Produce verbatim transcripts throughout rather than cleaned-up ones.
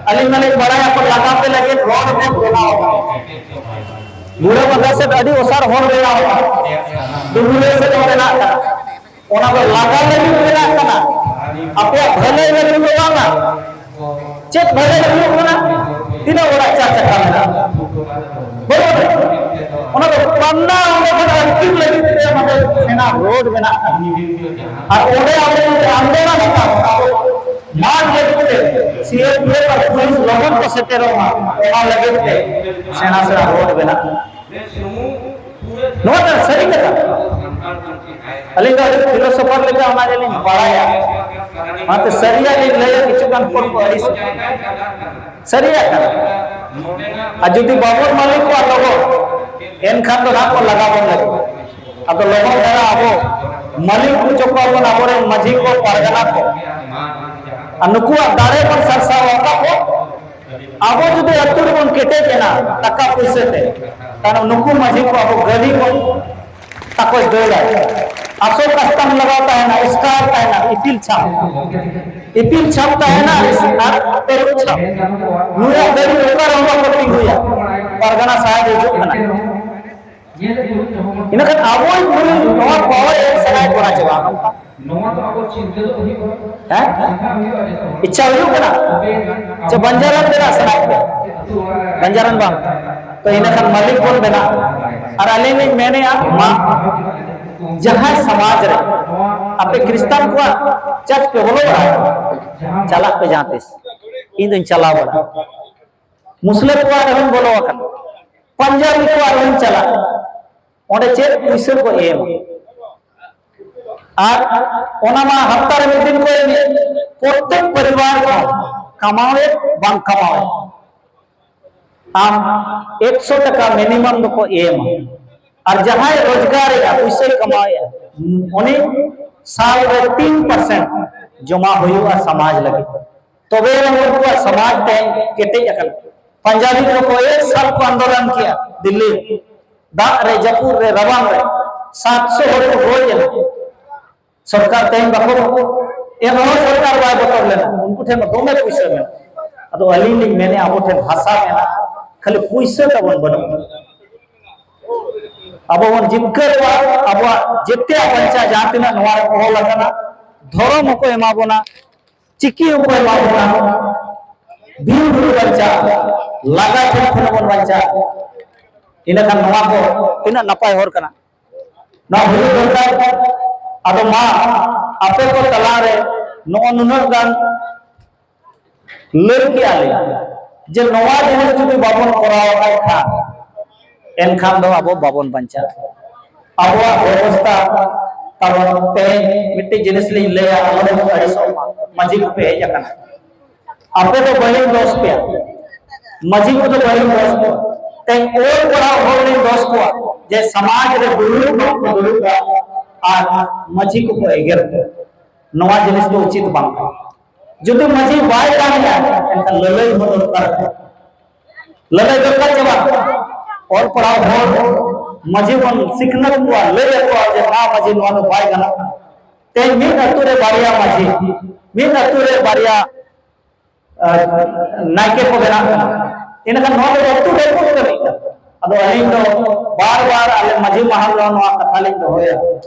ᱟᱹᱞᱤᱧ ᱢᱟᱞᱤᱧ ᱵᱟᱲᱟᱭᱟ ᱠᱚ ᱞᱟᱜᱟ ᱯᱮ ᱞᱟᱹᱜᱤᱫ ᱨᱚᱰ ᱠᱚ ᱵᱮᱱᱟᱣ ᱟᱠᱟᱫᱟ᱾ ᱜᱩᱲᱟᱹ ᱵᱟᱸᱫᱷᱟ ᱥᱮᱫ ᱟᱹᱰᱤ ᱚᱥᱟᱨ ᱦᱚᱨ ᱵᱮᱱᱟᱣ ᱟᱠᱟᱱᱟ᱾ ᱰᱩᱢᱩᱨᱤᱭᱟᱹ ᱥᱮᱫ ᱦᱚᱸ ᱵᱮᱱᱟᱜ ᱠᱟᱱᱟ᱾ ᱚᱱᱟ ᱫᱚ ᱞᱟᱜᱟ ᱞᱟᱹᱜᱤᱫ ᱵᱮᱱᱟᱜ ᱠᱟᱱᱟ, ᱟᱯᱮᱭᱟᱜ ᱵᱷᱟᱹᱞᱟᱹᱭ ᱞᱟᱹᱜᱤᱫ ᱫᱚ ᱵᱟᱝᱟ᱾ ᱪᱮᱫ ᱵᱷᱟᱹᱞᱟᱹᱭ ᱦᱩᱭᱩᱜ ᱠᱟᱱᱟ? ᱛᱤᱱᱟᱹᱜ ᱦᱚᱲᱟᱜ ᱪᱟᱨ ᱪᱟᱠᱟ ᱢᱮᱱᱟᱜᱼᱟ? ᱵᱟᱹᱱᱩᱜ᱾ ᱚᱱᱟ ᱫᱚ ᱯᱟᱱᱱᱟ ᱚᱸᱰᱮ ᱠᱷᱚᱱ ᱟᱹᱛᱠᱤᱨ ᱞᱟᱹᱜᱤᱫ ᱛᱮ ᱚᱱᱟ ᱫᱚ ᱥᱮᱱᱟ ᱨᱳᱰ ᱢᱮᱱᱟᱜ ᱠᱟᱱᱟ᱾ ᱟᱨ ᱚᱸᱰᱮ ᱟᱵᱚ ᱡᱩᱫᱤ ᱟᱱᱫᱳᱞᱚᱱ ᱟᱠᱟᱫ ᱟᱵᱚ ᱢᱟᱨᱪ ᱞᱟᱹᱜᱤᱫ ᱛᱮ ᱥᱤ ᱟᱨ ᱯᱤ ᱮᱯᱷ ᱟᱨ ᱯᱩᱞᱤᱥ ᱞᱚᱜᱚᱱ ᱠᱚ ᱥᱮᱴᱮᱨᱚᱜ ᱢᱟ, ᱚᱱᱟ ᱞᱟᱹᱜᱤᱫ ᱛᱮ ᱥᱮᱬᱟ ᱥᱮᱬᱟ ᱨᱳᱰ ᱢᱮᱱᱟᱜᱼᱟ᱾ ᱱᱚᱣᱟ ᱫᱚ ᱥᱟᱹᱨᱤ ᱠᱟᱛᱷᱟ᱾ ᱟᱹᱞᱤᱧ ᱫᱚ ᱟᱹᱰᱤ ᱯᱷᱤᱞᱳᱥᱚᱯᱷᱟᱨ ᱞᱮᱠᱟ ᱚᱱᱟ ᱜᱮᱞᱤᱧ ᱵᱟᱲᱟᱭᱟ, ᱚᱱᱟᱛᱮ ᱥᱟᱹᱨᱤᱭᱟᱜ ᱞᱤᱧ ᱞᱟᱹᱭᱟ, ᱠᱤᱪᱷᱩ ᱜᱟᱱ ᱦᱚᱲ ᱠᱚ ᱟᱹᱲᱤᱥᱚᱜᱼᱟ᱾ ᱥᱟᱹᱨᱤᱭᱟᱜ ᱠᱟᱱᱟ᱾ ᱟᱨ ᱡᱩᱫᱤ ᱵᱟᱵᱚᱱ ᱢᱟᱹᱞᱤᱠᱚᱜᱼᱟ ᱞᱚᱜᱚᱱ, ᱮᱱᱠᱷᱟᱱ ᱫᱚ ᱱᱟᱦᱟᱜ ᱠᱚ ᱞᱟᱜᱟ ᱵᱚᱱ ᱞᱟᱹᱜᱤᱫ᱾ ᱟᱫᱚ ᱞᱚᱜᱚᱱ ᱫᱷᱟᱨᱟ ᱟᱵᱚ ᱢᱟᱹᱞᱤᱠ ᱦᱚᱪᱚ ᱠᱚᱣᱟ ᱵᱚᱱ ᱟᱵᱚᱨᱮᱱ ᱢᱟᱹᱡᱷᱤ ᱠᱚ, ᱯᱟᱨᱜᱟᱱᱟ ᱠᱚ, ᱟᱨ ᱱᱩᱠᱩᱣᱟᱜ ᱫᱟᱲᱮ ᱵᱚᱱ ᱥᱟᱨᱥᱟᱣᱟ᱾ ᱚᱠᱟ ᱠᱚ? ᱟᱵᱚ ᱡᱩᱫᱤ ᱟᱹᱛᱩ ᱨᱮᱵᱚᱱ ᱠᱮᱴᱮᱡ ᱮᱱᱟ ᱴᱟᱠᱟ ᱯᱩᱭᱥᱟᱹ ᱛᱮ, ᱛᱟᱦᱞᱮ ᱱᱩᱠᱩ ᱢᱟᱹᱡᱷᱤ ᱠᱚ ᱟᱵᱚ ᱜᱟᱹᱰᱤ ᱵᱚᱱ ᱛᱟᱠᱚᱭ ᱫᱟᱹᱲᱟ᱾ ᱟᱥᱚᱠ ᱠᱟᱥᱛᱟᱢ ᱞᱟᱜᱟᱣ ᱛᱟᱦᱮᱱᱟ, ᱥᱴᱟᱨ ᱛᱟᱦᱮᱱᱟ, ᱤᱯᱤᱞ ᱪᱷᱟᱯ, ᱤᱯᱤᱞ ᱪᱷᱟᱯ ᱛᱟᱦᱮᱱᱟ ᱟᱨ ᱛᱟᱹᱨᱩᱵ ᱪᱷᱟᱯ᱾ ᱱᱩᱭᱟᱜ ᱜᱟᱹᱰᱤ ᱚᱠᱟ ᱨᱮᱦᱚᱸ ᱵᱟᱠᱚ ᱛᱤᱸᱜᱩᱭᱟ᱾ ᱯᱟᱨᱜᱟᱱᱟ ᱥᱟᱦᱮᱵ ᱦᱤᱡᱩᱜ ᱠᱟᱱᱟ᱾ ᱤᱱᱟᱹᱠᱷᱟᱱ ᱟᱵᱚᱭ ᱜᱩᱨᱩ ᱱᱚᱣᱟ ᱯᱟᱣᱟᱨ ᱮᱢ ᱥᱟᱱᱟᱭᱮᱫ ᱵᱚᱱᱟ ᱪᱮ ᱵᱟᱝ? ᱱᱚᱣᱟ ᱫᱚ ᱟᱵᱚ ᱪᱤᱱᱛᱟᱹ ᱫᱚ ᱦᱩᱭᱩᱜᱼᱟ᱾ ᱦᱮᱸ? ᱪᱤᱱᱛᱟᱹ ᱦᱩᱭᱩᱜᱼᱟ ᱡᱚᱛᱚ ᱦᱚᱲ᱾ ᱤᱪᱪᱷᱟ ᱦᱩᱭᱩᱜ ᱠᱟᱱᱟ? ᱛᱚᱵᱮ ᱪᱮ ᱵᱟᱧᱡᱟᱨᱟᱱ ᱵᱮᱱᱟᱜ ᱥᱟᱱᱟᱭᱮᱫ ᱯᱮ? ᱟᱹᱛᱩ ᱚᱲᱟᱜ ᱨᱮ ᱵᱟᱧᱡᱟᱨᱟᱱ ᱵᱟᱝ? ᱛᱚ ᱤᱱᱟᱹᱠᱷᱟᱱ ᱢᱟᱹᱞᱤᱠ ᱵᱚᱱ ᱵᱮᱱᱟᱜ᱾ ᱟᱨ ᱟᱹᱞᱤᱧ ᱞᱤᱧ ᱢᱮᱱᱮᱜᱼᱟ, ᱢᱟ ᱡᱟᱦᱟᱸᱭ ᱥᱚᱢᱟᱡᱽ ᱨᱮ ᱟᱯᱮ ᱠᱷᱨᱤᱥᱴᱟᱱ ᱠᱚᱣᱟᱜ ᱪᱟᱨᱪ ᱯᱮ ᱵᱚᱞᱚ ᱵᱟᱲᱟ ᱟᱠᱟᱱᱟ, ᱪᱟᱞᱟᱜ ᱯᱮ ᱡᱟᱦᱟᱸ ᱛᱤᱥ᱾ ᱤᱧ ᱫᱩᱧ ᱪᱟᱞᱟᱣ ᱵᱟᱲᱟ᱾ ᱢᱩᱥᱞᱟᱹ ᱠᱚᱣᱟᱜ ᱨᱮᱦᱚᱸᱧ ᱵᱚᱞᱚ ᱟᱠᱟᱱᱟ, ᱯᱟᱧᱡᱟᱵᱤ ᱠᱚᱣᱟᱜ ᱨᱮᱦᱚᱸᱧ ᱪᱟᱞᱟᱜ᱾ ᱚᱸᱰᱮ ᱪᱮᱫ ᱯᱩᱭᱥᱟᱹ ᱠᱚ ᱮᱢᱟ? ᱟᱨ ᱚᱱᱟ ᱢᱟ ᱦᱟᱯᱛᱟ ᱨᱮ ᱢᱤᱫ ᱫᱤᱱ ᱠᱚ ᱮᱢᱮᱫ, ᱯᱨᱚᱛᱮᱠ ᱯᱚᱨᱤᱵᱟᱨ ᱠᱷᱚᱱ, ᱠᱟᱢᱟᱣᱮᱫ ᱵᱟᱝ ᱠᱟᱢᱟᱣᱮᱫ, ᱟᱢ ᱮᱠᱥᱚ ᱴᱟᱠᱟ ᱢᱤᱱᱤᱢᱟᱢ ᱫᱚᱠᱚ ᱮᱢᱟ᱾ ᱟᱨ ᱡᱟᱦᱟᱸᱭ ᱨᱳᱡᱽᱜᱟᱨᱮᱜᱼᱟ, ᱯᱩᱭᱥᱟᱹᱭ ᱠᱟᱢᱟᱣᱮᱜᱼᱟ, ᱩᱱᱤ ᱥᱟᱞ ᱨᱮ ᱛᱤᱱ ᱯᱟᱨᱥᱮᱱᱴ ᱡᱚᱢᱟ ᱦᱩᱭᱩᱜᱼᱟ ᱥᱚᱢᱟᱡᱽ ᱞᱟᱹᱜᱤᱫ᱾ ᱛᱚᱵᱮ ᱮᱱᱟᱝ ᱩᱱᱠᱩᱣᱟᱜ ᱥᱚᱢᱟᱡᱽ ᱛᱮᱦᱮᱧ ᱠᱮᱴᱮᱡ ᱟᱠᱟᱱᱟ᱾ ᱯᱟᱧᱡᱟᱵᱤ ᱠᱚ ᱠᱚᱭᱮᱠ ᱥᱟᱞ ᱠᱚ ᱟᱱᱫᱳᱞᱚᱱ ᱠᱮᱜᱼᱟ ᱫᱤᱞᱞᱤ, ᱫᱟᱜ ᱨᱮ, ᱡᱟᱹᱯᱩᱫ ᱨᱮ, ᱨᱟᱵᱟᱝ ᱨᱮ, ᱥᱟᱛᱥᱚ ᱦᱚᱲ ᱠᱚ ᱜᱚᱡ ᱮᱱᱟ᱾ ᱥᱚᱨᱠᱟᱨ ᱛᱮᱦᱮᱧ ᱵᱟᱠᱚ, ᱮᱱᱦᱚᱸ ᱥᱚᱨᱠᱟᱨ ᱵᱟᱭ ᱵᱚᱛᱚᱨ ᱞᱮᱱᱟ, ᱩᱱᱠᱩ ᱴᱷᱮᱱ ᱫᱚ ᱫᱚᱢᱮ ᱯᱩᱭᱥᱟᱹ ᱢᱮᱱᱟᱜᱼᱟ᱾ ᱟᱫᱚ ᱟᱹᱞᱤᱧ ᱞᱤᱧ ᱢᱮᱱᱮᱫᱼᱟ, ᱟᱵᱚ ᱴᱷᱮᱱ ᱵᱷᱟᱥᱟ ᱢᱮᱱᱟᱜᱼᱟ, ᱠᱷᱟᱹᱞᱤ ᱯᱩᱭᱥᱟᱹ ᱛᱟᱵᱚᱱ ᱵᱟᱹᱱᱩᱜᱼᱟ᱾ ᱟᱵᱚ ᱵᱚᱱ ᱡᱤᱛᱠᱟᱹᱨᱚᱜᱼᱟ, ᱟᱵᱚᱣᱟᱜ ᱡᱮᱛᱮᱭᱟᱜ ᱵᱟᱧᱪᱟᱣ ᱡᱟᱦᱟᱸ ᱛᱤᱱᱟᱹᱜ ᱱᱚᱣᱟ ᱨᱮ ᱚᱞ ᱟᱠᱟᱱᱟ, ᱫᱷᱚᱨᱚᱢ ᱦᱚᱸᱠᱚ ᱮᱢᱟ ᱵᱚᱱᱟ, ᱪᱤᱠᱤ ᱦᱚᱸᱠᱚ ᱮᱢᱟ ᱵᱚᱱᱟ, ᱵᱤᱨ ᱵᱩᱨᱩ ᱵᱟᱧᱪᱟᱣ, ᱞᱟᱜᱟ ᱴᱷᱮᱱ ᱠᱷᱚᱱ ᱵᱚᱱ ᱵᱟᱧᱪᱟᱣ᱾ ᱤᱱᱟᱹᱠᱷᱟᱱ ᱱᱚᱣᱟ ᱠᱚ ᱛᱤᱱᱟᱹᱜ ᱱᱟᱯᱟᱭ ᱦᱚᱨ ᱠᱟᱱᱟ, ᱱᱚᱣᱟ ᱦᱩᱭᱩᱜ ᱫᱚᱨᱠᱟᱨ᱾ ᱟᱫᱚ ᱢᱟ ᱟᱯᱮ ᱠᱚ ᱛᱟᱞᱟᱨᱮ ᱱᱚᱜᱼᱚ ᱱᱩᱱᱟᱹᱜ ᱜᱟᱱ ᱞᱟᱹᱭ ᱠᱮᱜᱼᱟ ᱞᱤᱧ ᱡᱮ ᱱᱚᱣᱟ ᱡᱤᱱᱤᱥ ᱡᱩᱫᱤ ᱵᱟᱵᱚᱱ ᱠᱚᱨᱟᱣ ᱠᱷᱟᱱ, ᱮᱱᱠᱷᱟᱱ ᱫᱚ ᱟᱵᱚ ᱵᱟᱵᱚᱱ ᱵᱟᱧᱪᱟᱜᱼᱟ᱾ ᱟᱵᱚᱣᱟᱜ ᱵᱮᱵᱚᱥᱛᱷᱟ ᱛᱟᱵᱚᱱ ᱛᱮᱦᱮᱧ ᱢᱤᱫᱴᱤᱡ ᱡᱤᱱᱤᱥ ᱞᱤᱧ ᱞᱟᱹᱭᱟ, ᱟᱞᱚ ᱵᱚᱱ ᱟᱹᱲᱤᱥᱚᱜ ᱢᱟ᱾ ᱢᱟᱹᱡᱷᱤ ᱠᱚᱯᱮ ᱦᱮᱡ ᱟᱠᱟᱱᱟ, ᱟᱯᱮ ᱫᱚ ᱵᱟᱹᱞᱤᱧ ᱫᱚᱥ ᱯᱮᱭᱟ, ᱢᱟᱹᱡᱷᱤ ᱠᱚᱫᱚ ᱵᱟᱹᱞᱤᱧ ᱫᱚᱥ ᱠᱚᱣᱟ᱾ ᱛᱮᱦᱮᱧ ᱚᱞ ᱯᱟᱲᱦᱟᱣ ᱦᱚᱲ ᱞᱤᱧ ᱫᱚᱥ ᱠᱚᱣᱟ ᱡᱮ ᱥᱚᱢᱟᱡᱽ ᱨᱮ ᱫᱩᱲᱩᱵ ᱵᱟᱝ ᱠᱚ ᱫᱩᱲᱩᱵᱼᱟ ᱟᱨ ᱢᱟᱹᱡᱷᱤ ᱠᱚᱠᱚ ᱮᱜᱮᱨ ᱠᱚᱣᱟ᱾ ᱱᱚᱣᱟ ᱡᱤᱱᱤᱥ ᱫᱚ ᱩᱪᱤᱛ ᱵᱟᱝ ᱠᱟᱱᱟ᱾ ᱡᱩᱫᱤ ᱢᱟᱹᱡᱷᱤ ᱵᱟᱭ ᱠᱟᱹᱢᱤᱭᱟ, ᱮᱱᱠᱷᱟᱱ ᱞᱟᱹᱞᱟᱹᱭ ᱦᱚᱸ ᱫᱚᱨᱠᱟᱨ ᱠᱟᱱᱟ᱾ ᱞᱟᱹᱞᱟᱹᱭ ᱫᱚᱨᱠᱟᱨ ᱪᱮ ᱵᱟᱝ? ᱚᱞ ᱯᱟᱲᱦᱟᱣ ᱦᱚᱲ ᱢᱟᱹᱡᱷᱤ ᱵᱚᱱ ᱥᱤᱠᱷᱱᱟᱹᱛ ᱠᱚᱣᱟ, ᱞᱟᱹᱭ ᱟᱠᱚᱣᱟ ᱡᱮ ᱱᱚᱣᱟ ᱢᱟᱹᱡᱷᱤ ᱱᱚᱣᱟ ᱫᱚ ᱵᱟᱭ ᱜᱟᱱᱚᱜ ᱠᱟᱱᱟ᱾ ᱛᱮᱦᱮᱧ ᱢᱤᱫ ᱟᱹᱛᱩ ᱨᱮ ᱵᱟᱨᱭᱟ ᱢᱟᱹᱡᱷᱤ, ᱢᱤᱫ ᱟᱹᱛᱩ ᱨᱮ ᱵᱟᱨᱭᱟ ᱟᱨ ᱱᱟᱭᱠᱮ ᱠᱚ ᱵᱮᱱᱟᱜ ᱠᱟᱱᱟ᱾ ᱮᱱᱠᱷᱟᱱ ᱱᱚᱣᱟ ᱫᱚ ᱟᱹᱛᱩ ᱨᱮ ᱠᱚ ᱠᱟᱹᱢᱤ ᱠᱟᱱᱟ᱾ ᱟᱫᱚ ᱟᱹᱞᱤᱧ ᱫᱚ ᱵᱟᱨ ᱵᱟᱨ ᱟᱞᱮ ᱢᱟᱹᱡᱷᱤ ᱢᱟᱦᱟᱞ ᱨᱮᱦᱚᱸ ᱱᱚᱣᱟ ᱠᱟᱛᱷᱟ ᱞᱤᱧ ᱫᱚᱦᱚᱭᱟ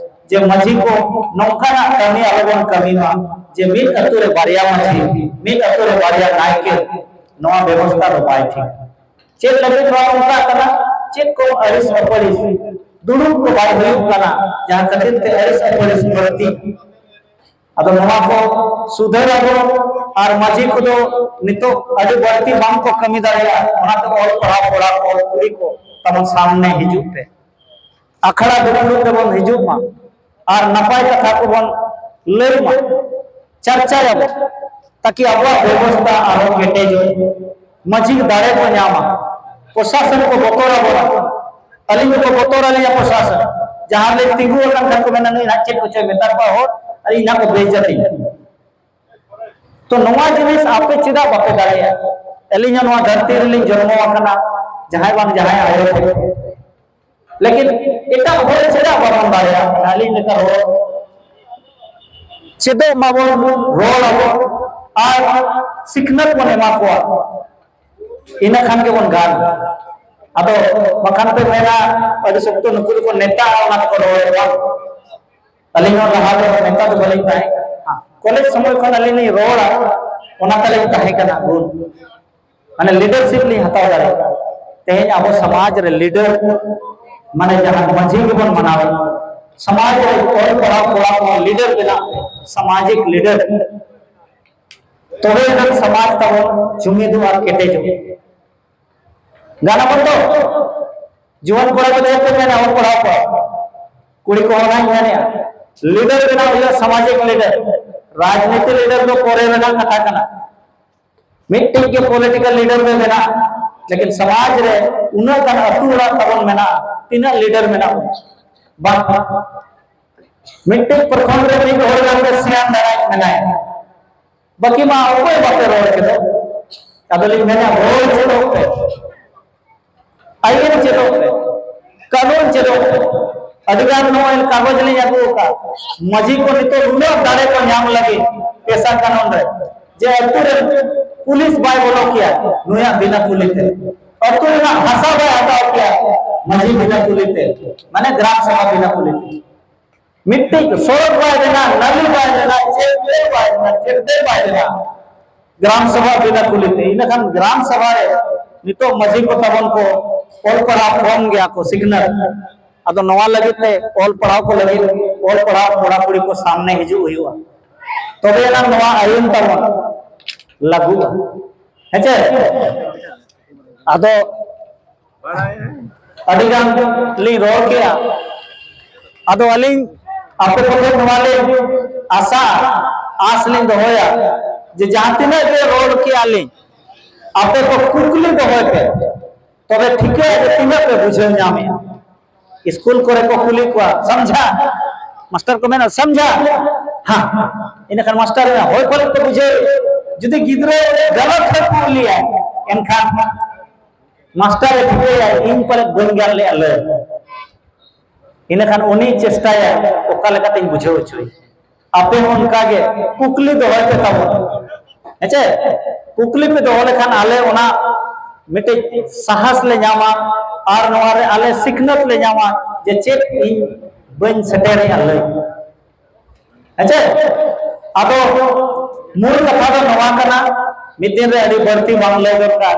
ᱡᱮ ᱢᱟᱹᱡᱷᱤ ᱠᱚ ᱱᱚᱝᱠᱟᱱᱟᱜ ᱠᱟᱹᱢᱤ ᱟᱞᱚᱵᱚᱱ ᱠᱟᱹᱢᱤ ᱢᱟ ᱡᱮ ᱢᱤᱫ ᱟᱹᱛᱩ ᱨᱮ ᱵᱟᱨᱭᱟ ᱢᱟᱹᱡᱷᱤ, ᱢᱤᱫ ᱟᱹᱛᱩ ᱨᱮ ᱵᱟᱨᱭᱟ ᱱᱟᱭᱠᱮ, ᱱᱚᱣᱟ ᱵᱮᱵᱚᱥᱛᱷᱟ ᱫᱚ ᱵᱟᱭ ᱴᱷᱤᱠ᱾ ᱪᱮᱫ ᱞᱟᱹᱜᱤᱫ ᱱᱚᱣᱟ ᱚᱱᱠᱟᱜ ᱠᱟᱱᱟ? ᱪᱮᱫ ᱠᱚ ᱟᱹᱲᱤᱥ ᱟᱹᱯᱟᱹᱲᱤᱥ ᱫᱩᱲᱩᱵ ᱠᱚ ᱵᱟᱭ ᱦᱩᱭᱩᱜ ᱠᱟᱱᱟ, ᱡᱟᱦᱟᱸ ᱠᱷᱟᱹᱛᱤᱨ ᱛᱮ ᱟᱹᱲᱤᱥ ᱟᱹᱯᱟᱹᱲᱤᱥ ᱵᱟᱹᱲᱛᱤ᱾ ᱟᱫᱚ ᱱᱚᱣᱟ ᱠᱚ ᱥᱩᱫᱷᱟᱹᱨ ᱟᱵᱚ ᱟᱨ ᱢᱟᱹᱡᱷᱤ ᱠᱚᱫᱚ ᱱᱤᱛᱚᱜ ᱟᱹᱰᱤ ᱵᱟᱹᱲᱛᱤ ᱵᱟᱝ ᱠᱚ ᱠᱟᱹᱢᱤ ᱫᱟᱲᱮᱭᱟᱜᱼᱟ᱾ ᱚᱱᱟᱛᱮ ᱚᱞ ᱯᱟᱲᱦᱟᱣ ᱠᱚᱲᱟ ᱠᱚ ᱠᱩᱲᱤ ᱠᱚ ᱛᱟᱵᱚᱱ ᱥᱟᱢᱱᱮ ᱦᱤᱡᱩᱜ ᱯᱮ, ᱟᱠᱷᱲᱟ ᱫᱩᱯᱲᱩᱵ ᱨᱮᱵᱚᱱ ᱦᱤᱡᱩᱜ ᱢᱟ ᱟᱨ ᱱᱟᱯᱟᱭ ᱠᱟᱛᱷᱟ ᱠᱚᱵᱚᱱ ᱞᱟᱹᱭ ᱢᱟ, ᱪᱟᱨᱪᱟᱭᱟᱵᱚᱱ, ᱛᱟᱠᱤ ᱟᱵᱚᱣᱟᱜ ᱵᱮᱵᱚᱥᱛᱷᱟ ᱟᱨᱦᱚᱸ ᱠᱮᱴᱮᱡᱚᱜ, ᱢᱟᱹᱡᱷᱤ ᱫᱟᱲᱮ ᱠᱚ ᱧᱟᱢᱟ, ᱯᱨᱚᱥᱟᱥᱚᱱ ᱠᱚ ᱵᱚᱛᱚᱨ ᱟᱵᱚᱱᱟ᱾ ᱟᱹᱞᱤᱧ ᱫᱚᱠᱚ ᱵᱚᱛᱚᱨ ᱟᱹᱞᱤᱧᱟ ᱯᱨᱚᱥᱟᱥᱚᱱ, ᱡᱟᱦᱟᱸ ᱨᱮᱞᱤᱧ ᱛᱤᱸᱜᱩ ᱟᱠᱟᱱ ᱠᱷᱟᱱ ᱠᱚ ᱢᱮᱱᱟ, "ᱱᱩᱭ ᱱᱟᱦᱟᱜ ᱪᱮᱫ ᱠᱚᱪᱚᱭ ᱢᱮᱛᱟ ᱠᱚᱣᱟ ᱦᱚᱲ, ᱟᱨ ᱤᱧ ᱱᱟᱦᱟᱜ ᱠᱚ ᱵᱮᱤᱡᱡᱟᱛᱤᱧᱟ᱾" ᱛᱚ ᱱᱚᱣᱟ ᱡᱤᱱᱤᱥ ᱟᱯᱮ ᱪᱮᱫᱟᱜ ᱵᱟᱯᱮ ᱫᱟᱲᱮᱭᱟᱜᱼᱟ? ᱟᱹᱞᱤᱧ ᱦᱚᱸ ᱱᱚᱣᱟ ᱫᱷᱟᱹᱨᱛᱤ ᱨᱮᱞᱤᱧ ᱡᱚᱱᱢᱚ ᱟᱠᱟᱱᱟ, ᱡᱟᱦᱟᱸᱭ ᱵᱟᱝ ᱡᱟᱦᱟᱸᱭ ᱟᱭᱳ ᱛᱮ, ᱞᱮᱠᱤᱱ ᱮᱴᱟᱜ ᱦᱚᱲ ᱪᱮᱫᱟᱜ ᱵᱟᱵᱚᱱ ᱫᱟᱲᱮᱭᱟᱜ ᱠᱟᱱᱟ? ᱟᱹᱞᱤᱧ ᱞᱮᱠᱟ ᱨᱚᱲ ᱪᱮᱫᱚᱜ ᱢᱟᱵᱚᱱ, ᱨᱚᱲ ᱟᱵᱚᱱ, ᱟᱨ ᱥᱤᱠᱷᱱᱟᱹᱛ ᱵᱚᱱ ᱮᱢᱟ ᱠᱚᱣᱟ, ᱤᱱᱟᱹ ᱠᱷᱟᱱ ᱜᱮᱵᱚᱱ ᱜᱟᱱ᱾ ᱟᱫᱚ ᱵᱟᱠᱷᱟᱱ ᱯᱮ ᱢᱮᱱᱟ, ᱟᱹᱰᱤ ᱥᱚᱠᱛᱚ ᱱᱩᱠᱩ ᱫᱚᱠᱚ ᱱᱮᱛᱟ, ᱚᱱᱟ ᱛᱮᱠᱚ ᱨᱚᱲ ᱵᱟᱝ᱾ ᱟᱹᱞᱤᱧ ᱦᱚᱸ ᱞᱟᱦᱟ ᱫᱚ ᱱᱮᱛᱟ ᱫᱚ ᱵᱟᱹᱞᱤᱧ ᱛᱟᱦᱮᱸ ᱠᱟᱱᱟ, ᱠᱚᱞᱮᱡᱽ ᱥᱚᱢᱚᱭ ᱠᱷᱚᱱ ᱟᱹᱞᱤᱧ ᱞᱤᱧ ᱨᱚᱲᱟ, ᱚᱱᱟ ᱛᱟᱞᱤᱧ ᱛᱟᱦᱮᱸ ᱠᱟᱱᱟ ᱜᱩᱱ, ᱢᱟᱱᱮ ᱞᱤᱰᱟᱨᱥᱤᱯ ᱞᱤᱧ ᱦᱟᱛᱟᱣ ᱫᱟᱲᱮᱭᱟᱜᱼᱟ᱾ ᱛᱮᱦᱮᱧ ᱟᱵᱚ ᱥᱚᱢᱟᱡᱽ ᱨᱮ ᱞᱤᱰᱟᱨ, ᱢᱟᱱᱮ ᱡᱟᱦᱟᱸ ᱢᱟᱹᱡᱷᱤ ᱜᱮᱵᱚᱱ ᱢᱟᱱᱟᱣᱮᱫ, ᱥᱚᱢᱟᱡᱽ ᱨᱮ ᱚᱞ ᱯᱟᱲᱦᱟᱣ ᱠᱚᱲᱟ ᱠᱚ ᱞᱤᱰᱟᱨ ᱵᱮᱱᱟᱜ ᱯᱮ, ᱥᱟᱢᱟᱡᱤᱠ ᱞᱤᱰᱟᱨ, ᱛᱚᱵᱮ ᱮᱱᱟᱝ ᱥᱚᱢᱟᱡᱽ ᱛᱟᱵᱚᱱ ᱡᱩᱢᱤᱫᱚᱜᱼᱟ, ᱠᱮᱴᱮᱡᱚᱜᱼᱟ᱾ ᱜᱟᱱ ᱟᱵᱚᱱ ᱛᱚ? ᱡᱩᱣᱟᱹᱱ ᱠᱚᱲᱟ ᱠᱚ ᱪᱮᱫ ᱯᱮ ᱢᱮᱱᱟ, ᱚᱞ ᱯᱟᱲᱦᱟᱣ ᱠᱚ? ᱠᱩᱲᱤ ᱠᱚᱦᱚᱸ ᱚᱱᱟᱧ ᱢᱮᱱᱮᱫᱼᱟ, ᱞᱤᱰᱟᱨ ᱵᱮᱱᱟᱣ ᱦᱩᱭᱩᱜᱼᱟ, ᱥᱟᱢᱟᱡᱤᱠ ᱞᱤᱰᱟᱨ᱾ ᱨᱟᱡᱽᱱᱤᱛᱤ ᱞᱤᱰᱟᱨ ᱫᱚ ᱯᱚᱨᱮ ᱨᱮᱱᱟᱜ ᱠᱟᱛᱷᱟ ᱠᱟᱱᱟ᱾ ᱢᱤᱫᱴᱮᱡ ᱜᱮ ᱯᱚᱞᱤᱴᱤᱠᱟᱞ ᱞᱤᱰᱟᱨ ᱫᱚ ᱢᱮᱱᱟᱜᱼᱟ, ᱞᱮᱠᱤᱱ ᱥᱚᱢᱟᱡᱽ ᱨᱮ ᱩᱱᱟᱹᱜ ᱜᱟᱱ ᱟᱹᱛᱩ ᱚᱲᱟᱜ ᱛᱟᱵᱚᱱ ᱢᱮᱱᱟᱜᱼᱟ, ᱛᱤᱱᱟᱹᱜ ᱞᱤᱰᱟᱨ ᱢᱮᱱᱟᱜ ᱵᱚᱱᱟ? ᱵᱟᱝ᱾ ᱢᱤᱫᱴᱮᱡ ᱯᱨᱚᱠᱷᱚᱸᱰ ᱨᱮ ᱢᱤᱫ ᱦᱚᱲ ᱜᱟᱱ ᱜᱮ ᱥᱤᱭᱟᱱ ᱫᱟᱲᱮᱭᱟᱜ ᱢᱮᱱᱟᱭᱟ, ᱵᱟᱹᱠᱤ ᱢᱟ ᱚᱠᱚᱭ ᱵᱟᱯᱮ ᱨᱚᱲ ᱠᱮᱫᱟ᱾ ᱟᱫᱚᱞᱤᱧ ᱢᱮᱱᱟ, ᱨᱚᱲ ᱪᱮᱫᱚᱜ ᱯᱮ, ᱟᱹᱭᱤᱱ ᱪᱮᱫᱚᱜ ᱯᱮ, ᱠᱟᱹᱱᱩᱱ ᱪᱮᱫᱚᱜ ᱯᱮ᱾ ᱟᱹᱰᱤᱜᱟᱱ ᱱᱚᱜᱼᱚᱭ ᱠᱟᱜᱚᱡᱽ ᱞᱤᱧ ᱟᱹᱜᱩ ᱟᱠᱟᱫ, ᱢᱟᱹᱡᱷᱤ ᱠᱚ ᱱᱤᱛᱚᱜ ᱩᱱᱟᱹᱜ ᱫᱟᱲᱮ ᱠᱚ ᱧᱟᱢ ᱞᱟᱹᱜᱤᱫ ᱯᱮᱥᱟ ᱠᱟᱹᱱᱩᱱ ᱨᱮ, ᱡᱮ ᱟᱹᱛᱩ ᱨᱮ ᱯᱩᱞᱤᱥ ᱵᱟᱭ ᱵᱚᱞᱚ ᱠᱮᱭᱟ ᱱᱩᱭᱟᱜ ᱵᱤᱱᱟᱹ ᱠᱩᱞᱤ ᱛᱮ, ᱟᱹᱛᱩ ᱨᱮᱱᱟᱜ ᱦᱟᱥᱟ ᱵᱟᱭ ᱦᱟᱛᱟᱣ ᱠᱮᱭᱟ ᱢᱟᱹᱡᱷᱤ ᱵᱤᱱᱟᱹ ᱠᱩᱞᱤ ᱛᱮ, ᱢᱟᱱᱮ ᱜᱨᱟᱢ ᱥᱚᱵᱷᱟ ᱵᱤᱱᱟᱹ ᱠᱩᱞᱤ ᱛᱮ᱾ ᱢᱤᱫᱴᱤᱡ ᱥᱚᱲᱚᱠ ᱵᱟᱭ ᱵᱮᱱᱟ, ᱱᱟᱹᱞᱤ ᱵᱟᱭ ᱵᱮᱱᱟ, ᱪᱮᱫ ᱵᱟᱭ ᱵᱮᱱᱟ, ᱪᱮᱫ ᱵᱟᱭ ᱵᱮᱱᱟ, ᱜᱨᱟᱢ ᱥᱚᱵᱷᱟ ᱵᱤᱱᱟᱹ ᱠᱩᱞᱤ ᱛᱮ᱾ ᱤᱱᱟᱹᱠᱷᱟᱱ ᱜᱨᱟᱢ ᱥᱚᱵᱷᱟ ᱨᱮ ᱱᱤᱛᱚᱜ ᱢᱟᱹᱡᱷᱤ ᱠᱚ ᱛᱟᱵᱚᱱ ᱠᱚ ᱚᱞ ᱯᱟᱲᱦᱟᱣ ᱠᱚᱢ ᱜᱮᱭᱟ ᱠᱚ, ᱥᱤᱠᱷᱱᱟᱹᱛ᱾ ᱟᱫᱚ ᱱᱚᱣᱟ ᱞᱟᱹᱜᱤᱫ ᱛᱮ ᱚᱞ ᱯᱟᱲᱦᱟᱣ ᱠᱚ ᱞᱟᱹᱜᱤᱫ, ᱚᱞ ᱯᱟᱲᱦᱟᱣ ᱠᱚᱲᱟ ᱠᱩᱲᱤ ᱠᱚ ᱥᱟᱢᱱᱮ ᱦᱤᱡᱩᱜ ᱦᱩᱭᱩᱜᱼᱟ, ᱛᱚᱵᱮ ᱮᱱᱟᱝ ᱱᱚᱣᱟ ᱟᱹᱭᱤᱱ ᱛᱟᱵᱚᱱ ᱞᱟᱹᱜᱩᱜᱼᱟ᱾ ᱦᱮᱸᱪᱮ? ᱟᱫᱚ ᱟᱹᱰᱤ ᱜᱟᱱ ᱞᱤᱧ ᱨᱚᱲ ᱠᱮᱜᱼᱟ᱾ ᱟᱫᱚ ᱟᱹᱞᱤᱧ ᱟᱯᱮ ᱠᱚᱴᱷᱮᱱ ᱱᱚᱣᱟ ᱞᱤᱧ ᱟᱥᱟ, ᱟᱸᱥ ᱞᱤᱧ ᱫᱚᱦᱚᱭᱟ ᱡᱮ ᱡᱟᱦᱟᱸ ᱛᱤᱱᱟᱹᱜ ᱜᱮ ᱨᱚᱲ ᱠᱮᱜᱼᱟ ᱞᱤᱧ, ᱟᱯᱮ ᱠᱚ ᱠᱩᱠᱞᱤ ᱫᱚᱦᱚᱭ ᱯᱮ, ᱛᱚᱵᱮ ᱴᱷᱤᱠᱟᱹᱭᱟ ᱡᱮ ᱛᱤᱱᱟᱹᱜ ᱯᱮ ᱵᱩᱡᱷᱟᱹᱣ ᱧᱟᱢᱮᱜᱼᱟ᱾ ᱥᱠᱩᱞ ᱠᱚᱨᱮ ᱠᱚ ᱠᱩᱞᱤ ᱠᱚᱣᱟ, "ᱥᱟᱢᱡᱷᱟ?" ᱢᱟᱥᱴᱟᱨ ᱠᱚ ᱢᱮᱱᱟ, "ᱥᱟᱢᱡᱷᱟ?" ᱦᱮᱸ᱾ ᱤᱱᱟᱹᱠᱷᱟᱱ ᱢᱟᱥᱴᱟᱨ ᱢᱮᱱᱟ, "ᱦᱳᱭ, ᱯᱟᱞᱮᱫ ᱯᱮ ᱵᱩᱡᱷᱟᱹᱣ᱾ ᱡᱩᱫᱤ ᱜᱤᱫᱽᱨᱟᱹ ᱜᱟᱞᱟᱛ ᱦᱚᱸ ᱠᱩᱞᱤᱭᱟᱭ, ᱮᱱᱠᱷᱟᱱ ᱢᱟᱥᱴᱟᱨ ᱮ ᱴᱷᱤᱠᱟᱹᱭᱟ, ᱤᱧ ᱯᱟᱞᱮᱫ ᱵᱟᱹᱧ ᱜᱟᱱ ᱞᱮᱜᱼᱟ ᱞᱟᱹᱭ᱾ ᱤᱱᱟᱹᱠᱷᱟᱱ ᱩᱱᱤ ᱪᱮᱥᱴᱟᱭᱟ, ᱚᱠᱟ ᱞᱮᱠᱟᱛᱤᱧ ᱵᱩᱡᱷᱟᱹᱣ ᱦᱚᱪᱚᱭ?" ᱟᱯᱮ ᱦᱚᱸ ᱚᱱᱠᱟ ᱜᱮ ᱠᱩᱠᱞᱤ ᱫᱚᱦᱚᱭ ᱯᱮ ᱛᱟᱵᱚᱱ᱾ ᱦᱮᱸ ᱪᱮ? ᱠᱩᱠᱞᱤ ᱯᱮ ᱫᱚᱦᱚ ᱞᱮᱠᱷᱟᱱ ᱟᱞᱮ ᱚᱱᱟ ᱢᱤᱫᱴᱤᱡ ᱥᱟᱦᱟᱥ ᱞᱮ ᱧᱟᱢᱟ ᱟᱨ ᱱᱚᱣᱟ ᱨᱮ ᱟᱞᱮ ᱥᱤᱠᱷᱱᱟᱹᱛ ᱞᱮ ᱧᱟᱢᱟ ᱡᱮ ᱪᱮᱫ ᱤᱧ ᱵᱟᱹᱧ ᱥᱮᱴᱮᱨᱮᱜᱼᱟ ᱞᱟᱹᱭ᱾ ᱦᱮᱸ ᱪᱮ? ᱟᱫᱚ ᱢᱩᱞ ᱠᱟᱛᱷᱟ ᱫᱚ ᱱᱚᱣᱟ ᱠᱟᱱᱟ, ᱢᱤᱫ ᱫᱤᱱ ᱨᱮ ᱟᱹᱰᱤ ᱵᱟᱹᱲᱛᱤ ᱵᱟᱝ ᱞᱟᱹᱭ ᱫᱚᱨᱠᱟᱨ,